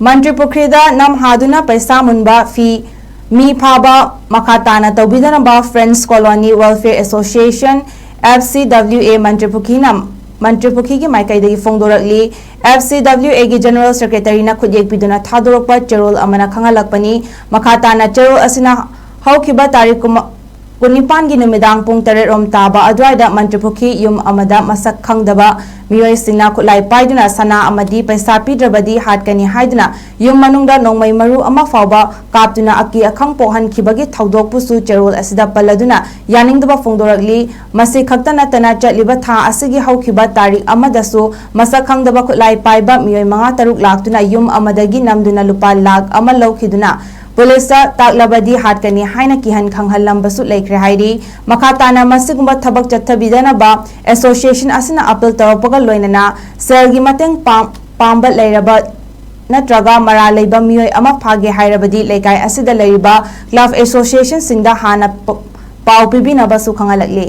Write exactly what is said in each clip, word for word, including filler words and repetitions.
ꯃꯟꯇ꯭ꯔꯤ ꯄꯨꯈ꯭ꯔꯤꯗ ꯅꯝ ꯍꯥꯗꯨꯅ ꯄꯩꯁꯥ ꯃꯨꯟꯕ ꯐꯤ ꯃꯤ ꯐꯥꯕ ꯃꯈꯥ ꯇꯥꯅ ꯇꯧꯕꯤꯗꯅꯕ Friends Colony Welfare Association, F C W A, ꯃꯟꯇ꯭ꯔꯤ ꯄꯨꯈ꯭ꯔꯤꯅ, ꯃꯟꯇ꯭ꯔꯤ ꯄꯨꯈ꯭ꯔꯤꯒꯤ ꯃꯥꯏꯀꯩꯗꯒꯤ ꯐꯣꯡꯗꯣꯔꯛꯂꯤ꯫ F C W A ꯒꯤ General Secretary ꯅ ꯈꯨꯠꯌꯦꯛ ꯄꯤꯗꯨꯅ ꯊꯥꯗꯣꯔꯛꯄ ꯆꯦꯔꯣꯜ ꯑꯃꯅ ꯈꯪꯍꯜꯂꯛꯄꯅꯤ꯫ ꯃꯈꯥ ꯇꯥꯅ ꯆꯦꯔꯣꯜ ꯑꯁꯤꯅ ꯍꯧꯈꯤꯕ ꯇꯥꯔꯤꯛ ꯀꯨꯟ-, ꯀꯨꯟꯅꯤꯄꯥꯟꯒꯤ ꯅꯨꯃꯤꯗꯥꯡ ꯄꯨꯡ ꯇꯔꯦꯠ ꯔꯣꯝ ꯇꯥꯕ ꯑꯗꯨꯋꯥꯏꯗ ꯃꯟꯇ꯭ꯔꯤ ꯄꯨꯈ꯭ꯔꯤ ꯌꯨꯝ ꯑꯃꯗ ꯃꯁꯛ ꯈꯪꯗꯕ ꯃꯤꯑꯣꯏꯁꯤꯡꯅ ꯈꯨꯠꯂꯥꯏ ꯄꯥꯏꯗꯨꯅ ꯁꯅꯥ ꯑꯃꯗꯤ ꯄꯩꯁꯥ ꯄꯤꯗ꯭ꯔꯕꯗꯤ ꯍꯥꯠꯀꯅꯤ ꯍꯥꯏꯗꯨꯅ ꯌꯨꯝ ꯃꯅꯨꯡꯗ ꯅꯣꯡꯃꯩ ꯃꯔꯨ ꯑꯃ ꯐꯥꯎꯕ ꯀꯥꯞꯇꯨꯅ ꯑꯀꯤ ꯑꯈꯪ ꯄꯣꯛꯍꯟꯈꯤꯕꯒꯤ ꯊꯧꯗꯣꯛꯄꯨꯁꯨ ꯆꯦꯔꯣꯜ ꯑꯁꯤꯗ ꯄꯜꯂꯗꯨꯅ ꯌꯥꯅꯤꯡꯗꯕ ꯐꯣꯡꯗꯣꯔꯛꯂꯤ꯫ ꯃꯁꯤ ꯈꯛꯇ ꯅꯠꯇꯅ ꯆꯠꯂꯤꯕ ꯊꯥ ꯑꯁꯤꯒꯤ ꯍꯧꯈꯤꯕ ꯇꯥꯔꯤꯛ ꯑꯃꯗꯁꯨ ꯃꯁꯛ ꯈꯪꯗꯕ ꯈꯨꯠꯂꯥꯏ ꯄꯥꯏꯕ ꯃꯤꯑꯣꯏ ꯃꯉꯥ ꯇꯔꯨꯛ ꯂꯥꯛꯇꯨꯅ ꯌꯨꯝ ꯑꯃꯗꯒꯤ ꯅꯝꯗꯨꯅ ꯂꯨꯄꯥ ꯂꯥꯈ ꯑꯃ ꯂꯧꯈꯤꯗꯨꯅ ꯄꯨꯂꯤꯁꯇ ꯇꯥꯛꯂꯕꯗꯤ ꯍꯥꯠꯀꯅꯤ ꯍꯥꯏꯅ ꯀꯤꯍꯟ ꯈꯪꯍꯜꯂꯝꯕꯁꯨ ꯂꯩꯈ꯭ꯔꯦ ꯍꯥꯏꯔꯤ꯫ ꯃꯈꯥ ꯇꯥꯅ ꯃꯁꯤꯒꯨꯝꯕ ꯊꯕꯛ ꯆꯠꯊꯕꯤꯗꯅꯕ association ꯑꯁꯤꯅ appeal ꯇꯧꯔꯛꯄꯒ ꯂꯣꯏꯅꯅ ꯁꯦꯜꯒꯤ ꯃꯇꯦꯡ ꯄꯥꯡ-, ꯄꯥꯝꯕ ꯂꯩꯔꯕ ꯅꯠꯇ꯭ꯔꯒ ꯃꯔꯥꯜ ꯂꯩꯕ ꯃꯤꯑꯣꯏ ꯑꯃ ꯐꯥꯒꯦ ꯍꯥꯏꯔꯕꯗꯤ ꯂꯩꯀꯥꯏ ꯑꯁꯤꯗ ꯂꯩꯔꯤꯕ club association ꯁꯤꯡꯗ ꯍꯥꯟꯅ ꯄ-, ꯄꯥꯎ ꯄꯤꯕꯤꯅꯕꯁꯨ ꯈꯪꯍꯜꯂꯛꯂꯤ꯫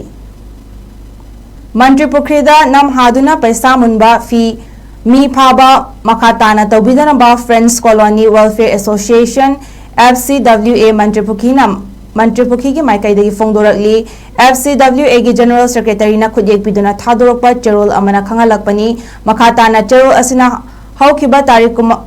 ꯃꯟꯇ꯭ꯔꯤ ꯄꯨꯈ꯭ꯔꯤꯗ ꯅꯝ ꯍꯥꯗꯨꯅ ꯄꯩꯁꯥ ꯃꯨꯟꯕ ꯐꯤ ꯃꯤ ꯐꯥꯕ ꯃꯈꯥ ꯇꯥꯅ ꯇꯧꯕꯤꯗꯅꯕ Friends Colony Welfare Association, F C W A, ꯃꯟꯇ꯭ꯔꯤ ꯄꯨꯈ꯭ꯔꯤꯅ, ꯃꯟꯇ꯭ꯔꯤ ꯄꯨꯈ꯭ꯔꯤꯒꯤ ꯃꯥꯏꯀꯩꯗꯒꯤ ꯐꯣꯡꯗꯣꯔꯛꯂꯤ꯫ F C W A ꯒꯤ General Secretary ꯅ ꯈꯨꯠꯌꯦꯛ ꯄꯤꯗꯨꯅ ꯊꯥꯗꯣꯔꯛꯄ ꯆꯦꯔꯣꯜ ꯑꯃꯅ ꯈꯪꯍꯜꯂꯛꯄꯅꯤ꯫ ꯃꯈꯥ ꯇꯥꯅ ꯆꯦꯔꯣꯜ ꯑꯁꯤꯅ ꯍꯧꯈꯤꯕ ꯇꯥꯔꯤꯛ ꯀꯨꯟ-,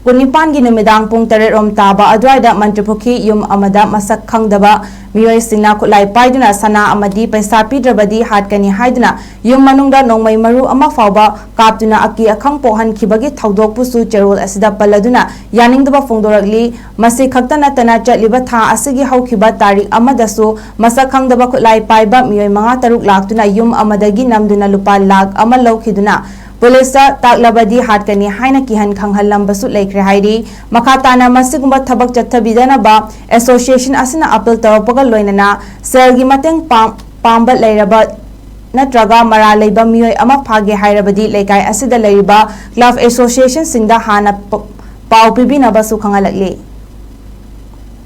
ꯀꯨꯟꯅꯤꯄꯥꯟꯒꯤ ꯅꯨꯃꯤꯗꯥꯡ ꯄꯨꯡ ꯇꯔꯦꯠ ꯔꯣꯝ ꯇꯥꯕ ꯑꯗꯨꯋꯥꯏꯗ ꯃꯟꯇ꯭ꯔꯤ ꯄꯨꯈ꯭ꯔꯤ ꯌꯨꯝ ꯑꯃꯗ ꯃꯁꯛ ꯈꯪꯗꯕ ꯃꯤꯑꯣꯏꯁꯤꯡꯅ ꯈꯨꯠꯂꯥꯏ ꯄꯥꯏꯗꯨꯅ ꯁꯅꯥ ꯑꯃꯗꯤ ꯄꯩꯁꯥ ꯄꯤꯗ꯭ꯔꯕꯗꯤ ꯍꯥꯠꯀꯅꯤ ꯍꯥꯏꯗꯨꯅ ꯌꯨꯝ ꯃꯅꯨꯡꯗ ꯅꯣꯡꯃꯩ ꯃꯔꯨ ꯑꯃ ꯐꯥꯎꯕ ꯀꯥꯞꯇꯨꯅ ꯑꯀꯤ ꯑꯈꯪ ꯄꯣꯛꯍꯟꯈꯤꯕꯒꯤ ꯊꯧꯗꯣꯛꯄꯨꯁꯨ ꯆꯦꯔꯣꯜ ꯑꯁꯤꯗ ꯄꯜꯂꯗꯨꯅ ꯌꯥꯅꯤꯡꯗꯕ ꯐꯣꯡꯗꯣꯔꯛꯂꯤ꯫ ꯃꯁꯤ ꯈꯛꯇ ꯅꯠꯇꯅ ꯆꯠꯂꯤꯕ ꯊꯥ ꯑꯁꯤꯒꯤ ꯍꯧꯈꯤꯕ ꯇꯥꯔꯤꯛ ꯑꯃꯗꯁꯨ ꯃꯁꯛ ꯈꯪꯗꯕ ꯈꯨꯠꯂꯥꯏ ꯄꯥꯏꯕ ꯃꯤꯑꯣꯏ ꯃꯉꯥ ꯇꯔꯨꯛ ꯂꯥꯛꯇꯨꯅ ꯌꯨꯝ ꯑꯃꯗꯒꯤ ꯅꯝꯗꯨꯅ ꯂꯨꯄꯥ ꯂꯥꯈ ꯑꯃ ꯂꯧꯈꯤꯗꯨꯅ ꯄꯨꯂꯤꯁꯇ ꯇꯥꯛꯂꯕꯗꯤ ꯍꯥꯠꯀꯅꯤ ꯍꯥꯏꯅ ꯀꯤꯍꯟ ꯈꯪꯍꯜꯂꯝꯕꯁꯨ ꯂꯩꯈ꯭ꯔꯦ ꯍꯥꯏꯔꯤ꯫ ꯃꯈꯥ ꯇꯥꯅ ꯃꯁꯤꯒꯨꯝꯕ ꯊꯕꯛ ꯆꯠꯊꯕꯤꯗꯅꯕ association ꯑꯁꯤꯅ appeal ꯇꯧꯔꯛꯄꯒ ꯂꯣꯏꯅꯅ ꯁꯦꯜꯒꯤ ꯃꯇꯦꯡ ꯄꯥꯡ-, ꯄꯥꯝꯕ ꯂꯩꯔꯕ ꯅꯠꯇ꯭ꯔꯒ ꯃꯔꯥꯜ ꯂꯩꯕ ꯃꯤꯑꯣꯏ ꯑꯃ ꯐꯥꯒꯦ ꯍꯥꯏꯔꯕꯗꯤ ꯂꯩꯀꯥꯏ ꯑꯁꯤꯗ ꯂꯩꯔꯤꯕ club association ꯁꯤꯡꯗ ꯍꯥꯟꯅ ꯄ-, ꯄꯥꯎ ꯄꯤꯕꯤꯅꯕꯁꯨ ꯈꯪꯍꯜꯂꯛꯂꯤ꯫